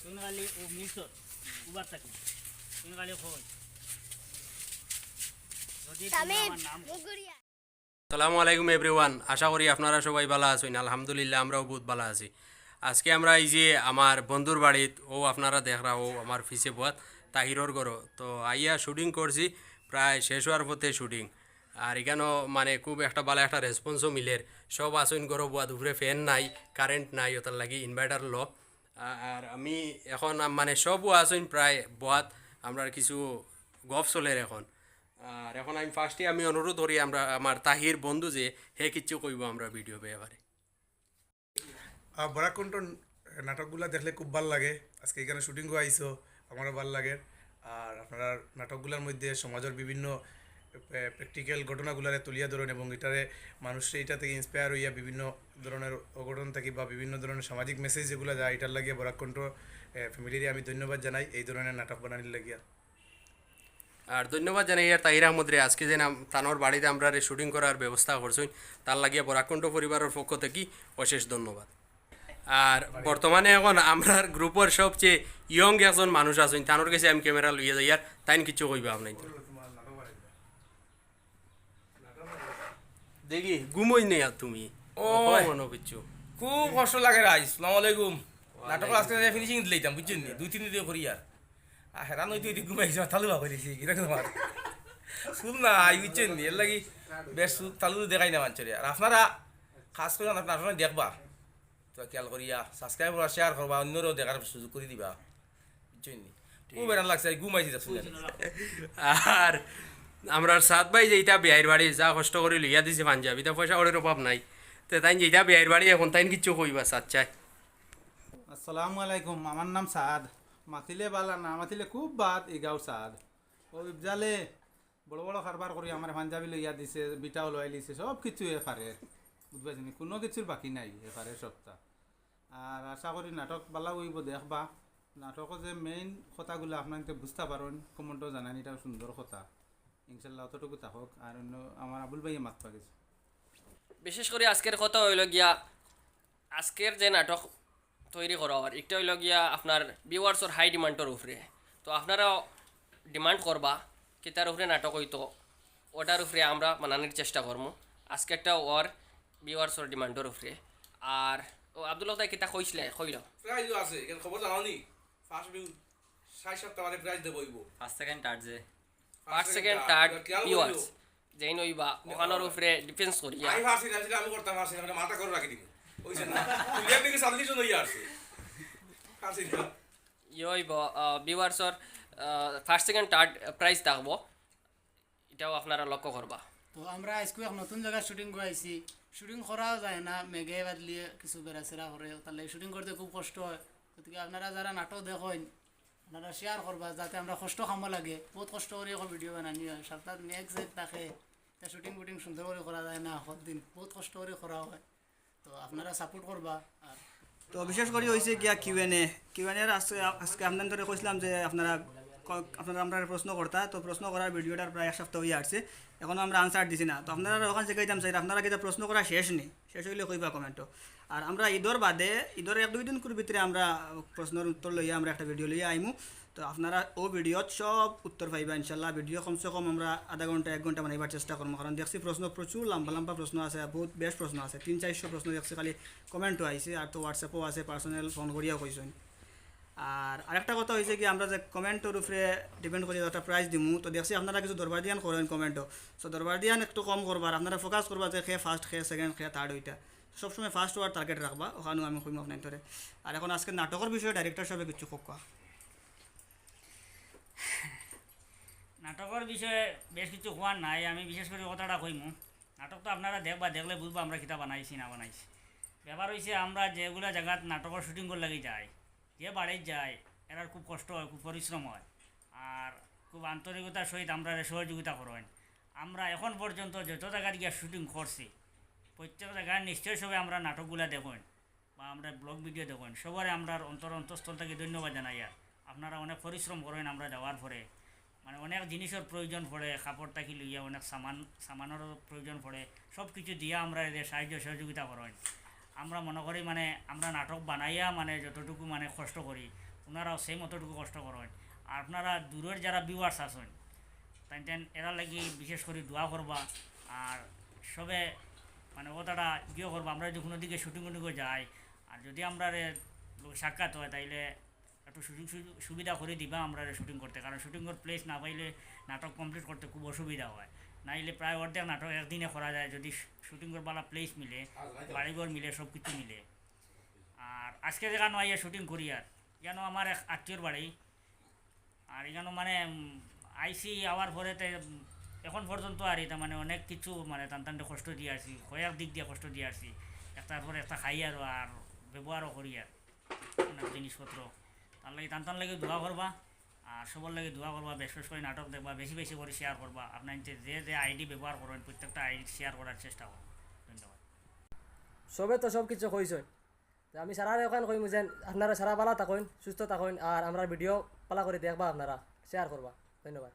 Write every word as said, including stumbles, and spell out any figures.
তুমি খালি ও mills, Uber থাকি। তুমি খালি কই। যদি তুমি তামিম, আমার নাম মুগুরিয়া। আসসালামু আলাইকুম everyone, আশা করি আপনারা সবাই ভালা আছইন। আলহামদুলিল্লাহ, আমরাও বউত ভালা আছি। আজকে আমরা এই যে আমার বন্ধুর বাড়িত, ও আপনারা দেখরা, ও আমার পিছে বওয়াত তাহিরর ঘরো। তো আইয়া shooting করছি, প্রায় শেষ অওয়ার পথে shooting। আর ইখানো মানে খুব একটা ভালা একটা response-ও মিলের। সব আছইন ঘরো বওয়াত, উপরে fan নাই, current নাই, ওটার লাগি inverter low। আ-, আর আমি এখন আম-, মানে সবও আছইন প্রায় বওয়াত, আমরার কিছু গফ চলের এখন। আর এখন আমি first-এ আমি অনুরোধ করি আমরা আমার তাহির বন্ধু যে হে কিচ্ছু কইবো আমরা video ব্যাপারে। আহ, বরাক কণ্ঠ নাটকগুলা দেখলে খুব ভালা লাগে। আজকে ইখানো shooting-ও আইছো, আমারও ভালা লাগে। আর আপনারার নাটকগুলার মধ্যে সমাজর বিভিন্ন, এ, practical ঘটনাগুলারে তুলিয়া ধরইন এবং ইটারে মানুষরে ইটা থাকি inspire অইয়া বিভিন্ন ধরনের অঘটন থাকি বা বিভিন্ন ধরনের সামাজিক message যেগুলা যায়, ইটার লাগিয়া বরাক কণ্ঠ, এ, family-রে আমি ধন্যবাদ জানাই এই ধরনের নাটক বানানির লাগিয়া। আর ধন্যবাদ জানাই আর তাহির আহমদরে, আজকে যে নাম তানর বাড়িত আমরারে shooting করার ব্যবস্থা করছইন, তার লাগিয়া বরাক কণ্ঠ পরিবারর পক্ষ থাকি অশেষ ধন্যবাদ। আর বর্তমানে এখন আমরার group-র সবচেয়ে young একজন মানুষ আছইন, তানর গেছে আমি camera লইয়া যাইয়ার, তাইন কিচ্ছু কইবা আপনাইন তো। দেখি, ঘুমোই নেই আর তুমি। ও, ওই। মনো কিচ্ছু। খুব কষ্ট লাগে রাইজ। আসসালামু আলাইকুম। নাটক আজকে finishing দিলাইতাম, বুঝছইন নি? দুই তিন দিন ধরি করিয়ার। আর হেরান অইতে অইতে ঘুমাইছি, মাথা লুবা করিছি, কিতা তোমার? চুল নাই, বুঝছইন নি? এর লাগি বেশ চুল তালু দেখাই না মানষরে। আর আপনারা খাস করি আপনারা দেখবা, তো খেয়াল করিয়া subscribe করবা, share করবা, অন্যরেও দেখার সুযোগ করি দিবা, বুঝছইন নি? খুব হেরান লাগছে, ঘুমাইছি দেখছইন নি? আর আমরার সাদ ভাই যেইটা বিয়াইর বাড়ি যা কষ্ট করি লইয়া দিছে পাঞ্জাবি, তা পয়সা কড়ির অভাব নাই, তে তাইন যেইটা বিয়াইর বাড়ি এখন তাইন কিচ্ছু কইবা সাদ চাই। আসসালামু আলাইকুম, আমার নাম সাদ। মাতিলে বালা, না মাতিলে খুব বাদ, ইগাও সাদ। ও ইফজালে বড় বড় কারবার করি, আমার পাঞ্জাবি লইয়া দিছে, বিটাও লইয়া দিছে, সব কিছু এ পারে, বুঝবাইছনি? কোনো কিছুর বাকি নাই, এ পারে সবটা। আর আশা করি নাটক বালা অইবো, দেখবা। নাটকো যে main কথাগুলা আপনাইন্তে বুঝতা পারইন, comment-ও জানাইন, ইটাও সুন্দর কথা। ইনশাল্লাহ, অতটুকু থাকউক। আর অন্য আমার আবুল ভাইয়ে মাতবা কিছু। বিশেষ করি আজকের কথা অইলো গিয়া, আজকের যে নাটক তৈরি করা অর, একটা অইলো গিয়া আপনার viewers-র high demand-র উপরে। তো আপনারা demand করবা, কিতার উপরে নাটক অইতো, ওটার উপরে আমরা বানানির চেষ্টা করমু। আজকেরটা অর viewers-র demand-র উপরে। আর ও আব্দুল হক ভাই কিতা কইছলে, কইলো? Prize-ও আছে, এখানে খবর জানাও নি? First view, ষাট সপ্তাহ বাদে prize দেবো অইবো। First, second, third যে। First, second, third, viewers। যেইন অইবা, ওখানোর উপরে depends করি। আমি পারছি না, আমি করতাম পারছি না, মানে মাথা করে রাখি দিব। অইছে না? তুই একদিকে submission অইয়া আসছে। পারছি না। ইয়ে অইবো, আহ, viewers-র, আহ, first, second, third prize থাকবো। ইটাও আপনারা লক্ষ্য করবা। তো আমরা আইজকু এক নতুন জাগাত shooting-ও আইছি। Shooting করাও যায় না, মেঘে বাদলিয়ে কিছু বেড়াছেড়া করে, তার লাগি shooting করতে খুব কষ্ট হয়। গতিকে আপনারা যারা নাটক দেখইন, আপনারা share করবা, যাতে আমরা কষ্ট কামো লাগে। বউত কষ্ট করি অখন video বানানি অয়, সপ্তাহত মেঘ জেঘ থাকে, তা shooting-উটিং সুন্দর করি করা যায় না, হকদিন বউত কষ্ট করি করা অয়। তো আপনারা support করবা। আর তো বিশেষ করি অইছে গিয়া Q and A, Q and A-র আজকে, আজকে আপনাইন্তরে কইছলাম যে আপনারা ক-, আপনারা আমরারে প্রশ্ন করতা, তো প্রশ্ন করার video-টার প্রায় এক সপ্তাহ অইয়া আসছে, এখনো আমরা answer দিছি না। তো আপনারারে অখান জিকাইতাম চাইর, আপনারা কিতা প্রশ্ন করা শেষ নি? শেষ অইলে কইবা comment-ও। আর আমরা ইদর বাদে, ইদর এক দুই দিনকুর ভিতরে আমরা প্রশ্নর উত্তর লইয়া আমরা একটা video লইয়া আইমু। তো আপনারা অউ video-ত সব উত্তর পাইবা ইনশাল্লাহ। Video কমসে কম আমরা আধা ঘন্টা, এক ঘন্টা বানাইবার চেষ্টা করমু, কারণ দেখছি প্রশ্ন প্রচুর লম্বা লম্বা প্রশ্ন আছে, বউত বেশ প্রশ্ন আছে, তিন চাইরশো প্রশ্ন দেখছি খালি comment-ও আইছে, আর তো WhatsApp-ও আছে, personal phone করিয়াও কইছইন। আর আরেকটা কথা অইছে কি, আমরা যে comment-র উপরে depend করি একটা prize দিমু, তো দেখছি আপনারা কিছু দরবার দিয়ান করইন comment-ও, তো দরবার দিয়ান একটু কম করবা, আর আপনারা focus করবা যে কে first, কে second, কে third অইতা। সবসময় first অওয়ার target রাখবা, অখানও আমি কইমু আপনাইন্তরে। আর অখন আজকে নাটকর বিষয়ে director সাবে কিছু কউক্কা। নাটকর বিষয়ে বেশ কিছু কওয়ার নাই, আমি বিশেষ করি কথাটা কইমু। নাটক তো আপনারা দেখবা, দেখলে বুঝবা আমরা কিতা বানাইছি না বানাইছি। ব্যাপার অইছে, আমরা যেগুলা জাগাত নাটকর shooting-র লাগি যাই, যে বাড়িত যাই, এরার খুব কষ্ট হয়, খুব পরিশ্রম হয়, আর খুব আন্তরিকতার সহিত আমরারে সহযোগিতা করইন। আমরা এখন পর্যন্ত যত জাগাত গিয়া shooting করছি, প্রত্যেক জাগার নিশ্চয় সবে আমরার নাটকগুলা দেখইন বা আমরার vlog video দেখইন, সবরে আমরার অন্তর অন্তঃস্থল থাকি ধন্যবাদ জানাইয়ার। আপনারা অনেক পরিশ্রম করইন আমরা যাওয়ার পরে, মানে অনেক জিনিসর প্রয়োজন পড়ে, কাপড় থাকি লইয়া অনেক সামান, সামানরও প্রয়োজন পড়ে, সব কিছু দিয়া আমরারে সাহায্য সহযোগিতা করইন। আমরা মনে করি মানে আমরা নাটক বানাইয়া মানে যতটুকু মানে কষ্ট করি, ওনারাও সেম অতটুকু কষ্ট করেন। আর আপনারা দূরের যারা ভিউয়ার্স আছেন, তাই তাই এরা লাগি বিশেষ করে দোয়া করবা। আর সবে মানে কথাটা ইয়ে করবা, আমরা যদি কোনো দিকে শুটিং উটিংও যাই, আর যদি আমরা রে সাক্ষাৎ হয়, তাইলে একটু সুযোগ সুযোগ সুবিধা করে দিবা আমরা শুটিং করতে, কারণ শুটিংয়ের প্লেস না পাইলে নাটক কমপ্লিট করতে খুব অসুবিধা হয়। নাইলে প্রায় অর্ধেক নাটক একদিনে করা যায়, যদি শুটিংয়ের বালা প্লেস মিলে, বাড়িঘর মিলে, সব কিছু মিলে। আর আজকে যেখানে আইয়া শুটিং করি, আর এখানে আমার এক আত্মীয়র বাড়ি, আর এখানে মানে উম, আইসি আওয়ার পরে তে, উম, এখন পর্যন্ত আর এটা মানে অনেক কিছু মানে তান তানরে কষ্ট দিয়ে আসি, কয়েক দিক দিয়ে কষ্ট দিয়ে আসি। একটার পরে একটা খাই আর, আর ব্যবহারও করি আর অনেক জিনিসপত্র। তার লাগি তান তান লাগি দোয়া করবা, আর সবার লাগি দোয়া করবা, বেশ বেশ করে নাটক দেখবা, বেশি বেশি করে শেয়ার করবা। আপনার যে যে যে আইডি ব্যবহার করেন, প্রত্যেকটা আইডি শেয়ার করার চেষ্টা করবা। ধন্যবাদ। সবে তো সব কিছু কইছইন। তে আমি সারারে ওখান কইমু যেন আপনারা সারা বালা থাকইন, সুস্থ থাকইন, আর আমরার ভিডিও পালা করি দেখবা, আপনারা শেয়ার করবা। ধন্যবাদ।